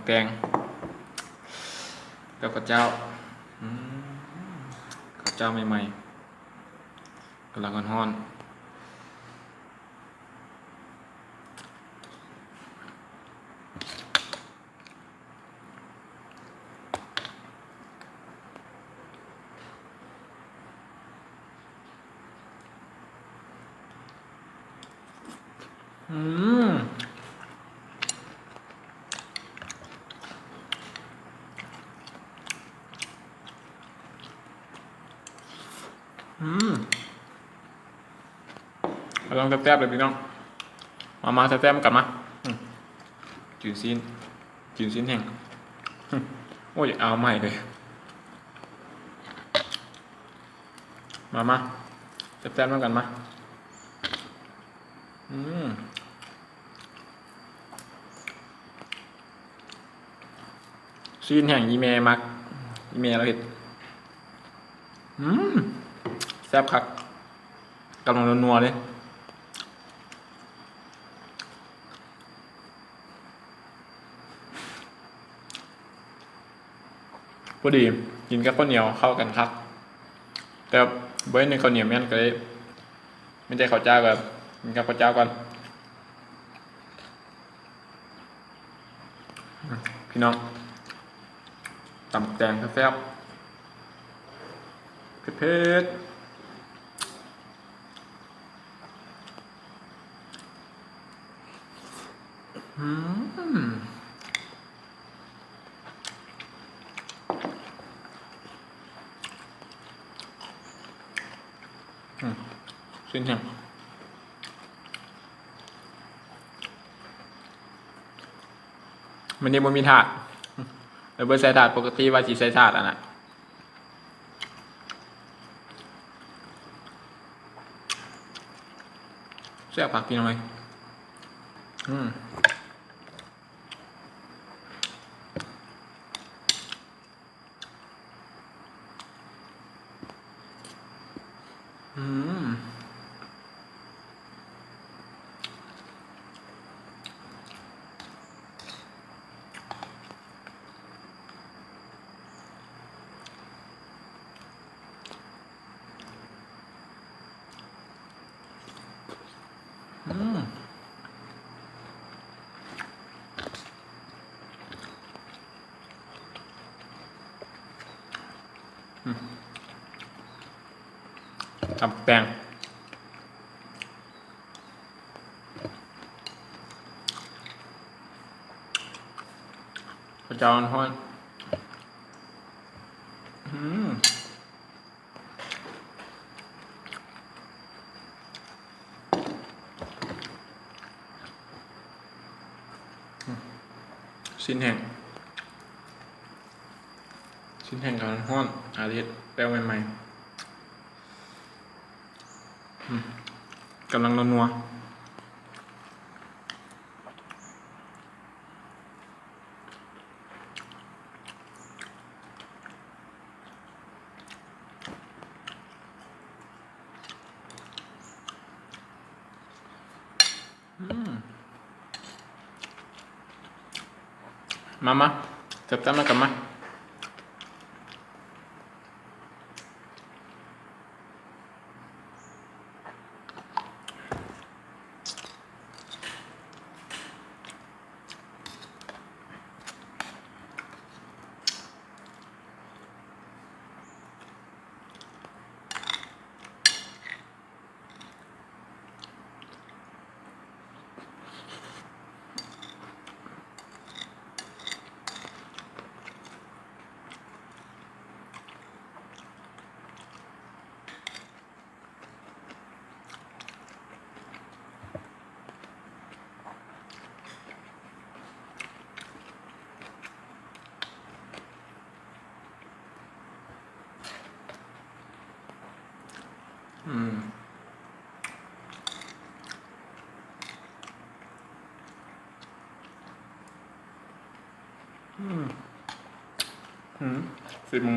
ແຕງກັບເຂົ້າເຈົ້າ. ອືມ ເຂົ້າເຈົ້າໃໝ່ໆ ກຳລັງຮ້ອນໆ. ອືມ ອືມ. ກຳລັງແຊບໆ ເລີຍພີ່ນ້ອງ. ມາ ມາແຊບໆ ນຳກັນມາ. ອືມ ຈີນຊີ້ນ ຈີນຊີ້ນແຫ້ງ. ໂອ້ຍ ຢາກເອົາໃໝ່ເລີຍ. ມາ ມາແຊບໆ ນຳກັນມາ. ອືມ. ຊີ້ນແຫ້ງອີ່ແມ່ມັກ ອີ່ແມ່ລາວເຮັດ. ອືມ ແຊບຄັກ ກຳລັງນົວໆ ເລີຍ. ພໍດີ ກິນກັບເຂົ້າໜຽວເຂົ້າກັນຄັກ ແຕ່ບໍ່ເຫັນເຂົ້າໜຽວ ແມ່ນກໍເລີຍ ມີແຕ່ເຂົ້າເຈົ້າ ກໍກິນກັບເຂົ້າເຈົ້າກ່ອນ. ພີ່ນ້ອງ ຕຳແຕງແຊບໆ ເຜັດໆ. ອືມ ອືມ ຊີ້ນແຫ້ງ ມື້ນີ້ບໍ່ມີຖາດ ເລີຍບໍ່ໃສ່ຖາດ. ປົກກະຕິວ່າຊິໃສ່ຖາດຫັ້ນນະ. ແຊບຄັກພີ່ນ້ອງເອີຍ. ອືມ ອືມ. ອືມ ອືມ ຕຳແຕງ ເຂົ້າເຈົ້າຮ້ອນ. ອືມ ຊີ້ນແຫ້ງ ຊີ້ນແຫ້ງກໍຮ້ອນ ຫາເຮັດແປ້ວໃໝ່ໆ. ອືມ ກຳລັງນົວໆ. ອືມ ມາ ມາ ຈັບໆ ນຳກັນມາ. ອືມ ອືມ ອືມ ຊີມເບິ່ງ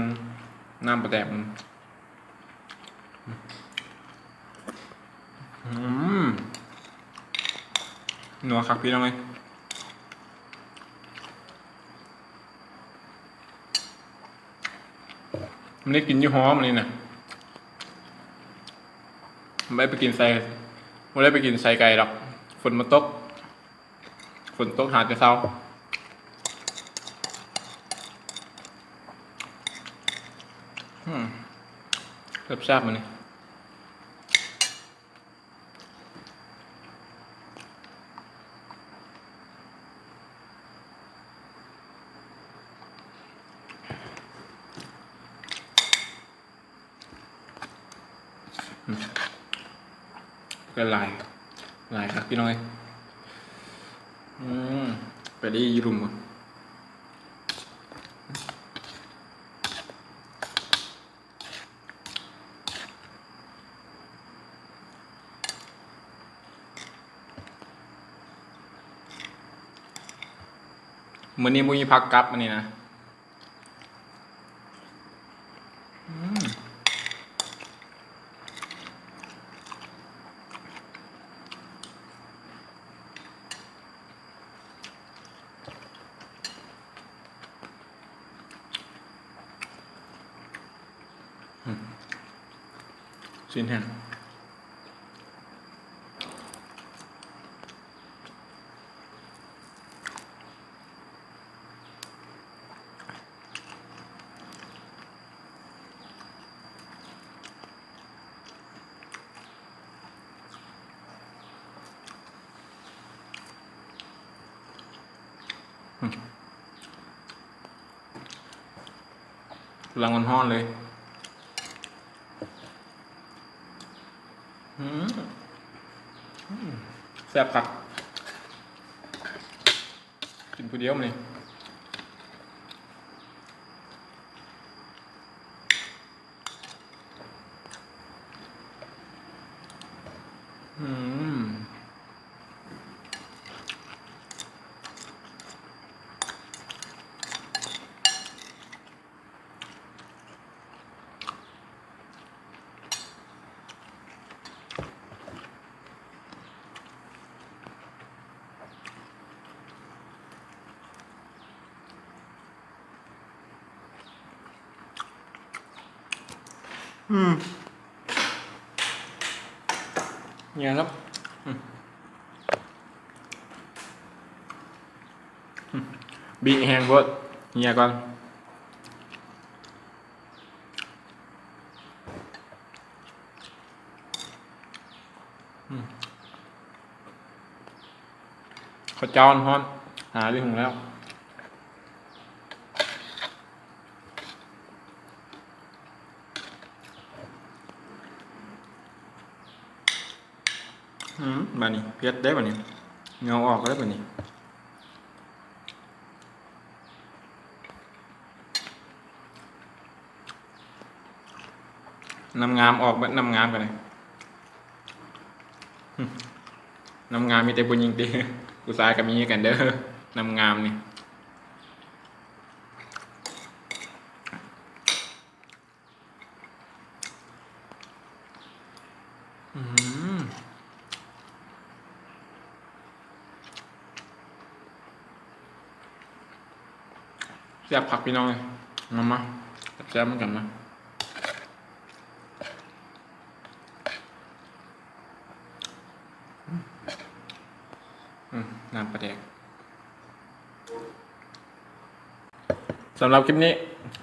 ນ້ຳປາແດກ. ອືມ ນົວຄັກພີ່ນ້ອງເອີຍ. ມື້ນີ້ກິນຢູ່ຫໍມື້ນີ້ນະ ບໍ່ໄດ້ໄປກິນໃສ ບໍ່ໄດ້ໄປກິນໃສໄກດອກ ຝົນມາຕົກ ຝົນຕົກຫາແຕ່ເຊົ້າ. ອືມ ແຊບໆ ມື້ນີ້. ອືມ ກໍຫຼາຍ ຫຼາຍຄັກພີ່ນ້ອງເອີຍ. ອືມ ໄປດີຢູ່ລຸ່ມບໍ່? ມື້ນີ້ບໍ່ມີຜັກກັບ ມື້ນີ້ນະ. ອືມ. ອືມ ຊີ້ນແຫ້ງ ອືມ ກຳລັງຮ້ອນໆ ເລີຍ. ອືມ ອືມ ແຊບຄັກ ກິນຜູ້ດຽວມື້ນີ້. ອືມ ອືມ ນີ້ນະ ອືມ ອືມ ບີບແຮງໂພດ ເຫຍກ່ອນ. ອືມ ເຂົ້າເຈົ້າຮ້ອນໆ ຫາໄດ້ຫຸງແລ້ວ. ອືມ ບາດນີ້ເຜັດເດ້ ບາດນີ້ເຫຍື້ອອອກແລ້ວ ບາດນີ້. ນ້ຳງາມອອກເບິດ ນ້ຳງາມກໍໄດ້ ນ້ຳງາມມີແຕ່ຜູ້ຍິງຕິ ຜູ້ຊາຍກໍມີຄືກັນເດີ ນ້ຳງາມນີ້. ອືມ ແຊບຄັກພີ່ນ້ອງເອີຍ ມາ ມາ ແຊບໆ ນຳກັນມາ. ອືມ ນ້ຳປາແດກ. ສຳລັບຄລິບນີ້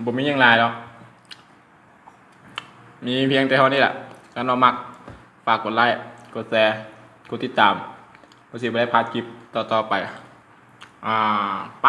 ບໍ່ມີຫຍັງຫຼາຍດອກ ມີພຽງແຕ່ເທົ່ານີ້ແຫຼະ. ຄັນວ່າມັກ ຝາກກົດໄລ້ ກົດແຊ ກົດຕິດຕາມ ເພື່ອຊິບໍ່ໄດ້ພາດຄລິບຕໍ່ໆ ໄປ. ອ່າ ໄປ.